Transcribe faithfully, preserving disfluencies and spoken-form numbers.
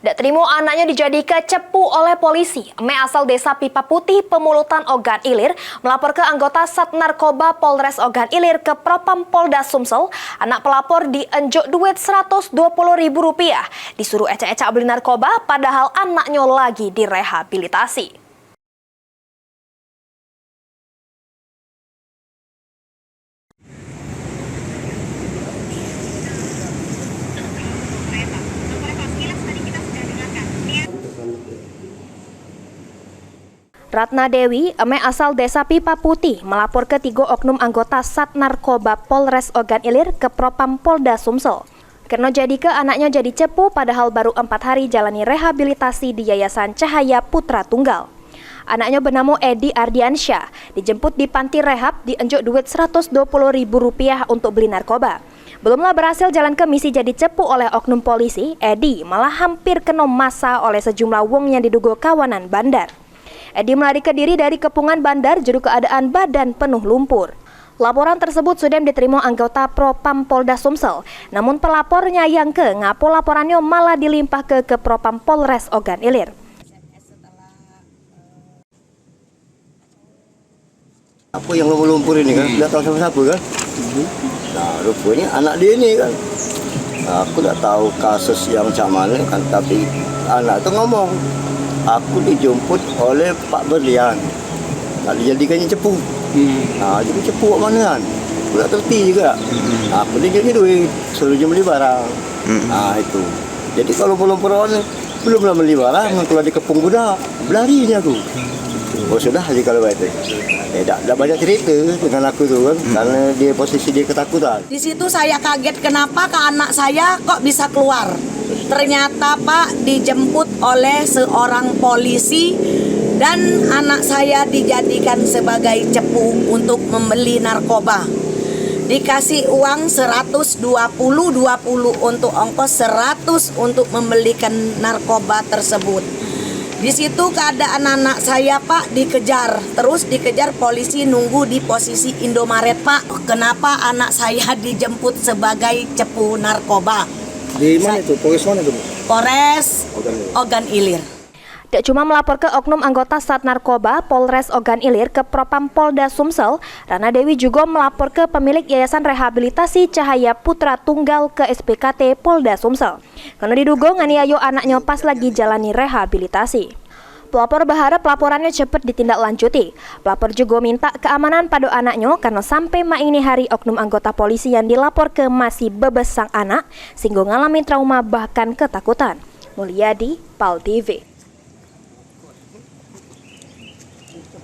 Dak terimo anaknyo dijadike cepu oleh polisi, emek asal Desa Pipa Putih, Pemulutan, Ogan Ilir, melaporke anggota Sat Narkoba Polres Ogan Ilir ke Propam Polda Sumsel. Anak pelapor dienjuk duit seratus dua puluh ribu rupiah, disuruh ecak-ecak beli narkoba, padahal anaknyo lagi direhabilitasi. Ratna Dewi, emek asal Desa Pipa Putih, melaporke tigo oknum anggota Sat Narkoba Polres Ogan Ilir ke Propam Polda Sumsel. Kerno jadike anaknyo jadi cepu, padahal baru empat hari jalani rehabilitasi di Yayasan Cahaya Putra Tunggal. Anaknyo benamo Edi Ardiansyah, dijemput di panti rehab, dienjuk duit seratus dua puluh ribu rupiah untuk beli narkoba. Belumlah berhasil jalanke misi jadi cepu oleh oknum polisi, Edi malah hampir keno masa oleh sejumlah wong yang didugo kawanan bandar. Edi melarikan diri dari kepungan bandar juru keadaan badan penuh lumpur. Laporan tersebut sudem diterima anggota Propam Polda Sumsel, namun pelapor nyayangke ngapo laporannyo malah dilimpahke ke Propam Polres Ogan Ilir. Apa yang lumpur-lumpur ini kan, hmm, tidak tahu siapa-siapa kan. Nah, rupanya anak dia ini kan. Nah, aku tidak tahu kasus yang macam mana kan, tapi anak tu ngomong, "Aku dijemput oleh Pak Berlian. Nak dijadikannya cepu." Hmm. Nah, jadi cepu kat mana kan? Aku tidak terti juga. Hmm. Nah, aku dijemput duit, suruh dia beli barang. Hmm. Nah, itu. Jadi kalau lumpur-lumpur ni, belum lah beli barang, kalau dikepung budak, belari ni aku. Oh, sudah aja kalau baik tu. Eh, dak, dak banyak cerita dengan aku tu kan, karena dia posisi dia ketakutan. Di situ saya kaget, kenapa ke anak saya kok bisa keluar. Ternyata, Pak, dijemput oleh seorang polisi dan anak saya dijadikan sebagai cepu untuk membeli narkoba. Dikasih uang seratus dua puluh, dua puluh untuk ongkos, seratus untuk membelikan narkoba tersebut. Di situ keadaan anak saya, Pak, dikejar, terus dikejar polisi nunggu di posisi Indomaret, Pak. Kenapa anak saya dijemput sebagai cepu narkoba? Di mana itu? Polres mana itu, Bu? Polres Ogan Ilir. Ogan Ilir. Dak cuma melaporke oknum anggota Sat Narkoba Polres Ogan Ilir ke Propam Polda Sumsel, Ratna Dewi jugo melaporke pemilik Yayasan Rehabilitasi Cahaya Putra Tunggal ke S P K T Polda Sumsel. Karena diduga nganiayo anaknyo pas lagi jalani rehabilitasi. Pelapor beharap laporannya cepat ditindaklanjuti. Pelapor juga minta keamanan pada anaknya karena sampai mak ini hari oknum anggota polisi yang dilaporke masih bebesang anak, sehingga ngalami trauma bahkan ketakutan. Mulyadi, Pal T V.